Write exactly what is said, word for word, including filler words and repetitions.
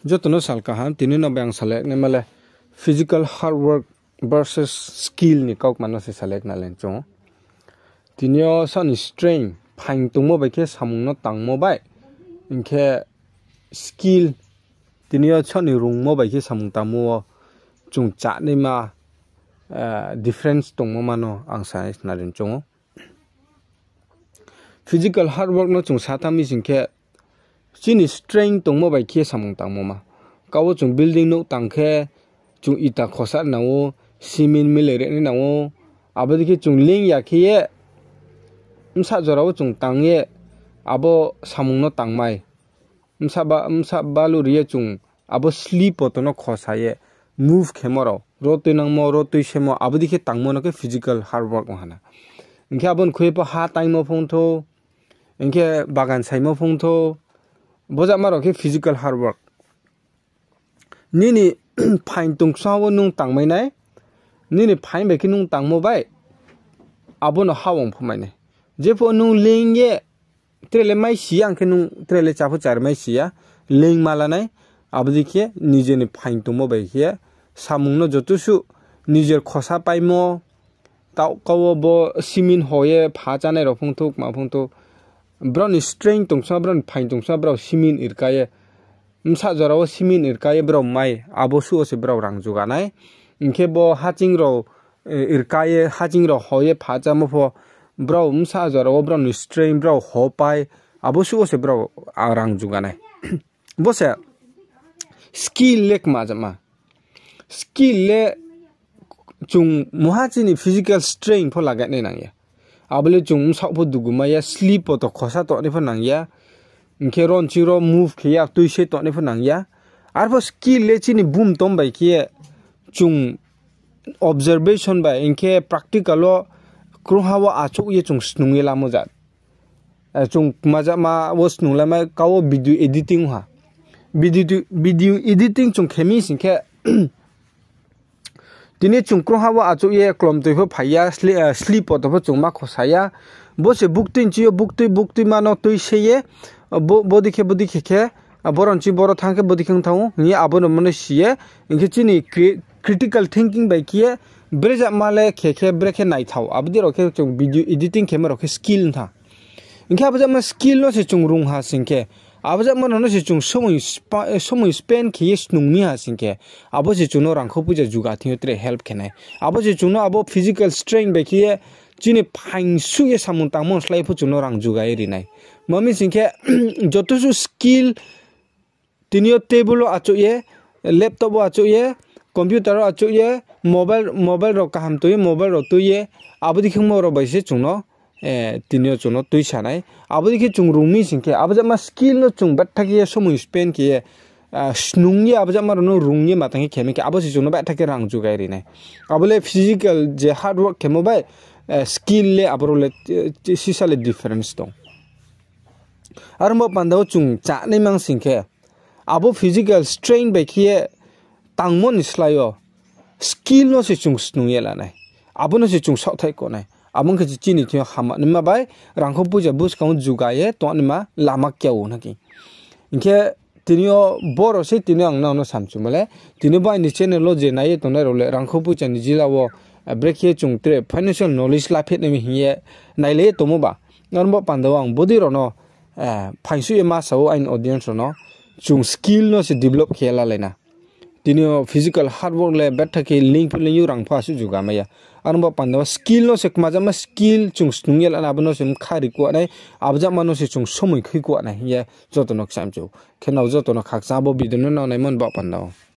Joto no sal kaham, tini no bai ang salai naima le physical hard work versus skill ni kaukma no se salai nalai chung ou. Tini yo saoh ni strength, phaing tongmo bai khe samung no tangmo bai, hing khe skill, tini yo saoh ni rungmo bai khe samung tangmo wo chung chánaima, difference tongmo ma no ang sa nalai chung ou. Physical hard work no chung sa thanng mi sing khe, chini strength tongmo bai khe samung tangmo ma. Kau wo chung building nouh tang khe, chung ita khosa nang ou, cement milai ri nai nang ou, abo dei khe chung leing ya khe ye, bsa jora wo chung tang ye, abo samung no tangmai. Bsa balu ri ye chung abo sli poto no khosa ye, move khemo rao, ro tuinangmo, ro tuisemo, abo dei khe tangmo no khe physical hard work ong ha na. Hing khe abo ni khui ye pho ha taingmo phung thou, hing khe bagan saimo phung thou, bo jama rao khe physical hard work. Nini phaing tongsa wo nung tangmai nai, nini phaing bai khe nung tangmo bai, abo no ha ong pho mai nai. Jepho nung leing ye, tre le mai si ya, hing khe nung tre le chá pho chari mai si ya, leing ma la nai, abo dei khe nije ni phaing tongmo bai khe, samung no joto suh, nije khosa paimo, taoh kau wo bo cement ho ye pha chánai rao phung thou, kma phung thou, brao ni strength tongsa, brao ni phaing tongsa, brao cement rka ye, bsa jora wo cement rka ye brao mai, abo suh wo se brao rang juga nai. Hing khe bo haching rao rka ye, haching rao ho ye pha chámo pho, brao bsa jora wo brao ni strength, brao ho pai, abo suh wo se brao rang juga nai. Bo se skill le kma jama. Skill le chung muha chini physical strength pho lagai nai nang ya. Abo le chung bsaoh pho dugu mai ya, sli poto khosa tongnai pho nang ya. Hing khe ro nching ro move khe ya, tuise tongnai pho nang ya. Arpho skill le chini bum tom bai khe ye chung observation bai, hing khe practical wo krungha wo achouh ye chung snung ye lamo ja. Chung kma jama wo snung lamai kau wo video editing ha. Video editing chung khe mi sing khe, tini chung krungha wo achouh ye klomtoi pho phai ya, sli poto pho chung ma khosa ya. Bo se buktui nching yo buktui buktui ma no tuise ye, bodei khe bodei khe khe, boro nching boro thanng khe bodei khe ong thanng ou hing ye abo no ma no si ye. Hing khe chini critical thinking bai khe ye, brejama le khe khe brekhe naithao, abo dei rao khe chung video editing khemo rao khe skill tha. Hing khe abo jama skill no se chung rung ha sing khe, abo jama rao no se chung somoi spend khe ye snung mi ha sing khe, abo se chung no rangkho poicha juga thing yo tre help khe nai. Abo se chung no abo physical strength bai khe ye chini phaing suh ye samung tangmo slái pho chung no rang juga ye ri nai. Ma mi sing khe, joto suh skill, tini yo table wo achouh ye, laptop wo achouh ye, computer wo achouh ye, mobile rao kaham tui ye, mobile rao tui ye, abo dei khemo rao bai se chung no, tini yo chung no tuisa nai. Abo dei khe chung rung mi sing khe, abo jama skill no chung betha khe ye somoi spend khe ye, snung ye abo jama rao no rung ye ma tang khe khe mi khe, abo se chung no betha khe rang juga ye ri nai. Abo le physical je hard work khemo bai, skill le abo rao le sisa le difference tong. Aro bo panda wo chung chánaima sing khe, abo physical strength bai khe ye tangmo ni slái yo skill no se chung snung ye la nai. Abo no se chung saohthaih kho nai. Abo ong khe chini thing yo hamnaima bai rangkho poicha buskang wo juga ye tongnaima lama kau na khe. Hing khe tini yo boro se tini ang nang no samchumo le, tini bo aini channel wo je nai ye tongnai rao le rangkho poicha ni jila wo, brekhe chung tre financial knowledge la phehnai mi hing ye nailai ye tongmo ba. Aro bo panda wo ang bodei rao no phaingsuh ye ma sa ou aini audience rao no, chung skill no se develop khe ye lalai na. Tini yo physical hard work le betha khe leing phi leing yo rang pho asuh juga mai ya. Aro bo panda wo skill no se kma jama skill chung snung ye la nai, abo no se bkha ri kuah nai, abo jama no se chung somoi khui kuah nai hing ye joto no kchamchu. Khe nrao joto no khakchang abo video no nang naimo ni baoh panda wo.